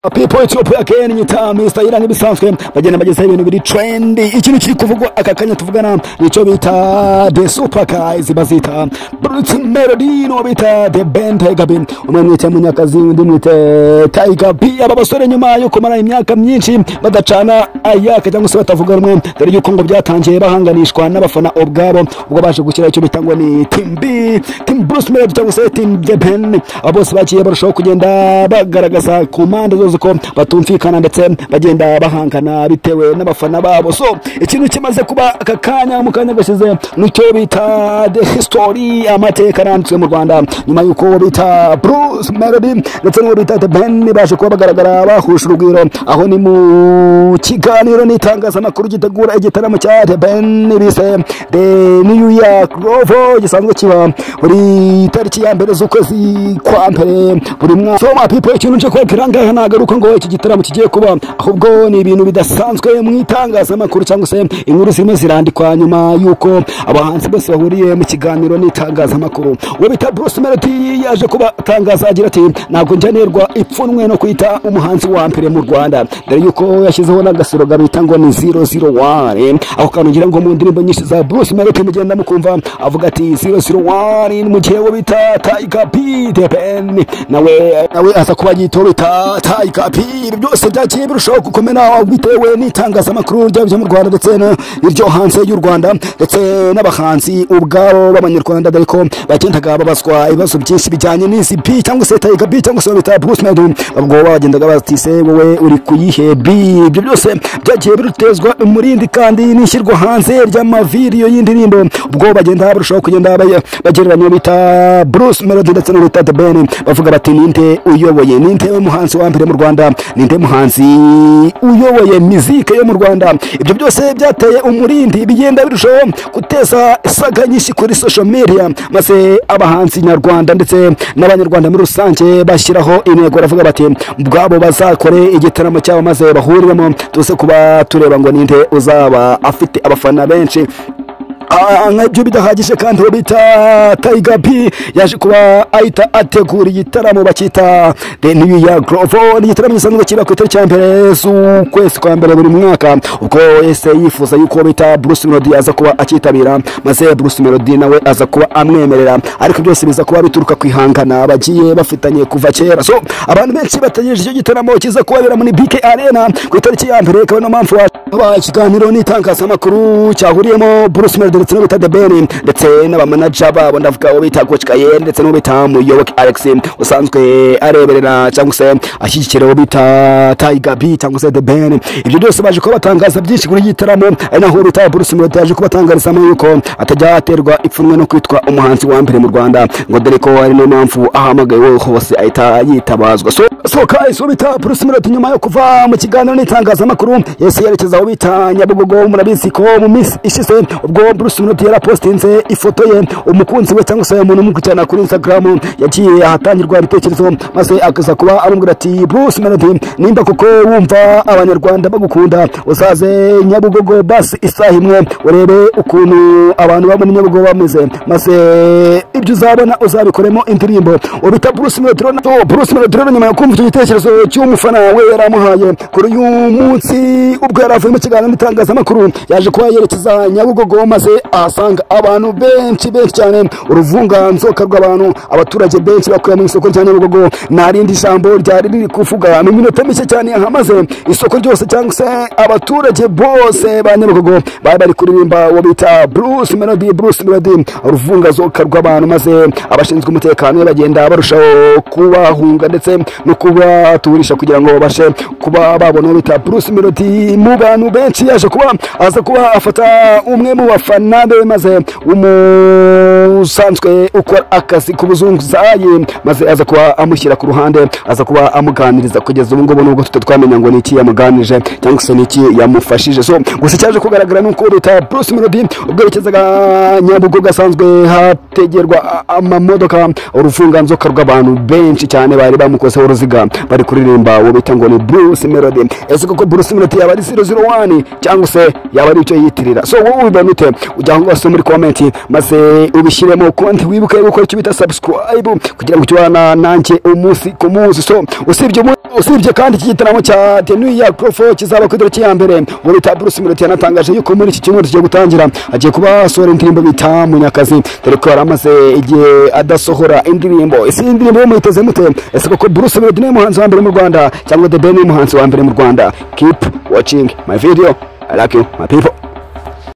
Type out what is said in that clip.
People, Ethiopia again, nyita Mr. Ira nk'ibisanzwe, bagenda bagezaho ibintu biri trendy. Ikintu kiri kuvugwa aka kanya tuvugana nicyo bita The Super Guys, bazita Bruce Melody no bita The Ben Tiger B. Umwe mwite Munyakazi, undi mwite Tiger B. Aba basore nyuma yo kumara imyaka myinshi badacana ayaka cyangwa se batavuga rumwe, dore yuko ngo byatangiye bahanganishwa n'abafana ubwabo, ubwo baje gushyira icyo bita ngo ni Team B, Team Bruce Melody cyangwa se Team The Ben. Abo bose bagiye barushaho kugenda bagaragaza ku mpande zose ko batumvikana, ndetse bagenda bahangana bitewe n'abafana babo. So ikintu kimaze kuba aka kanya, mu kanya gashize, nicyo bita the history, amateka aranditswe mu Rwanda, nyuma y'uko bita Bruce Melody ndetse n'uwo bita The Ben baje kuba bagaragara bahuje urugwiro, aho ni mu kiganiro n'itangazamakuru gitegura igitaramo cya The Ben bise The New Year Groove, gisanzwe kiba buri tariki ya 1 z'ukwezi kwa mbere buri mwaka. So my people, ikintu nje kubabwira ngaha nagaruka ngo iki gitaramo kigiye kuba, ahubwo ni ibintu bidasanzwe mu itangazamakuru cyangwa se inkuru zirimo zirandikwa nyuma y'uko abahanzi bose bahuriye mu kiganiro n'itangazamakuru. Uwo bita Bruce Melody yaje kuba atangaza agira ati: "Ntabwo njya nerwa ipfunwe no kwita umuhanzi wa mbere mu Rwanda," dore yuko yashyizeho n'agaslogan bita ngo ni 001. Ako kantu ngira ngo mu ndirimbo nyinshi za Bruce Melody mugenda mukumva avuga ati 001, mu gihe uwo bita Tiger B, The Ben, nawe aza kuba yita bita Tiger B. Ibi byose byagiye birushaho gukomera bitewe n'itangazamakuru ryaba mu Rwanda ndetse n'iryo hanze y'u Rwanda, ndetse n'abahanzi ubwabo b'Abanyarwanda, dore ko bagendaga babazwa ibibazo byinshi bijyanye n'izi B cyangwa se Tiger B cyangwa se bita Bruce Melody. Ubwo bagendaga bati: "Se wowe uri kuyihe B?" Ibyo byose byagiye birutezwa umurindi kandi n'ishyirwa hanze ry'amavideyo y'indirimbo, ubwo bagenda barushaho kugenda bagereranya bita Bruce Melody ndetse na bita The Ben, bavuga bati: "Ninde uyoboye? Ninde muhanzi wa mbere mu Rwanda? Ninde muhanzi uyoboye mizike yo mu Rwanda?" Ibyo byose byateye umurindi, bigenda birushaho guteza saga nyinshi kuri social media, maze abahanzi nyarwanda ndetse n'Abanyarwanda muri rusange bashyiraho intego, baravuga bati ubwabo bazakore igitaramo cyabo maze bahuriremo, tuze kuba tureba ngo ninde uzaba afite abafana benshi. Nk'ibyo bidahagije kandi, uwo bita Tiger B yaje kuba ahita ategura igitaramo bakita The New Year Groove. Ni igitaramo gisanzwe kiba ku itariki ya 1 z'ukwezi kwa mbere buri mwaka. Ubwo yese yifuza yuko bita Bruce Melody aza kuba akitabira, maze Bruce Melody nawe aza kuba amwemerera, ariko byose biza kuba bituruka kwihangana bagiye bafitanye kuva kera. So abantu benshi bategereje icyo gitaramo kiza kubabera muri BK Arena ku itariki ya 1, ikaba niyo mpamvu habaye ikiganiro n'itangazamakuru cyahuriyemo Bruce Melody ndetse n'uwo bita The Ben ndetse n'abamanager babo, ndavuga uwo bita Coach Gael ndetse n'uwo bita Muyoboke Alex, usanzwe areberera cyangwa se ashyigikira uwo bita Tiger B cyangwa se The Ben. Ibyo byose baje kuba batangaza byinshi kuri iki gitaramo, ari naho bita Bruce Melody yaje kubatangarizamo yuko atajya aterwa ipfunwe no kwitwa umuhanzi wa mbere mu Rwanda, ngo dore ko ari niyo mpamvu ahamagawe hose ahita yitabazwa. So guys, uwo bita Bruce Melody nyuma yo kuva mu kiganiro n'itangazamakuru yese yerekeza aho bita Nyabugogo. Murabizi ko mu minsi ishize ubwo Bruce Melody yarapostinze ifoto ye, umukunzi we cyangwa se umuntu umukurikirana kuri Instagram yagiye ahatangirwa ibitekerezo, maze akaza kuba amubwira ati: "Bruce Melody, nimba koko wumva Abanyarwanda bagukunda, uzaze Nyabugogo basi isaha imwe, urebe ukuntu abantu bo muri Nyabugogo bameze, maze ibyo uzabona uzabikoremo indirimbo." Ubita Bruce Melody rero, Bruce Melody rero nyuma yo kumva icyo gitekerezo cy'umufana we yaramuhaye, kuri uyu munsi ubwo yari avuye mu kiganiro n'itangazamakuru yaje kuba yerekeza Nyabugogo, maze ahasanga abantu benshi benshi cyane, uruvunganzoka rw'abantu, abaturage benshi bakuye mu isoko rya Nyabugogo. Nta rindi jambo ryari riri kuvuga. Mu minota mike cyane yahamaze, isoko ryose cyangwa se abaturage bose ba Nyabugogo bari bari kuririmba uwo bita Bruce Melody, Bruce Melody, uruvunganzoka rw'abantu, maze abashinzwe umutekano bagenda barushaho kubahunga ndetse no kubaturisha kugira ngo babashe kuba babona uwo bita Bruce Melody mu bantu benshi. Yaje kuba aza kuba afata umwe mu bafana be, maze umusanzwe ukora akazi k'ubuzunguzayi, maze aza kuba amushyira ku ruhande, aza kuba amuganiriza. Kugeza ubu ngubu nubwo tutari twamenya ngo ni iki yamuganirije cyangwa se ni iki yamufashije, so gusa cyaje kugaragara nuko bita Bruce Melody ubwo yerekezaga Nyabugogo gasanzwe hategerwa amamodoka, uruvunganzoka rw'abantu benshi cyane bari bamukozeho uruziga, bari kuririmba uwo bita ngo ni Bruce Melody. Ese koko Bruce Melody yaba ari 001 cyangwa se yaba ari icyo yitirira? So wowe ubibona ute? Ujya aho ngaho muri comment maze ubishyiremo konti, wibuke gukora icyo bita subscribe kugira ngo ujye ubana nanjye umunsi ku munsi. So usibye Usibye kandi iki gitaramo cya The New Year Profo kizaba ku itariki ya 1, uwo bita Bruce Melody yanatangaje yuko muri iki cyumweru tugiye gutangira agiye kuba asohora indirimbo bita Munyakazi, dore ko yari amaze igihe adasohora indirimbo. Ese iyi ndirimbo muyiteze mute? Ese koko Bruce Melody niwe muhanzi wa mbere mu Rwanda cyangwa The Ben niwe muhanzi wa mbere mu Rwanda? Keep watching my video. I like you, my people.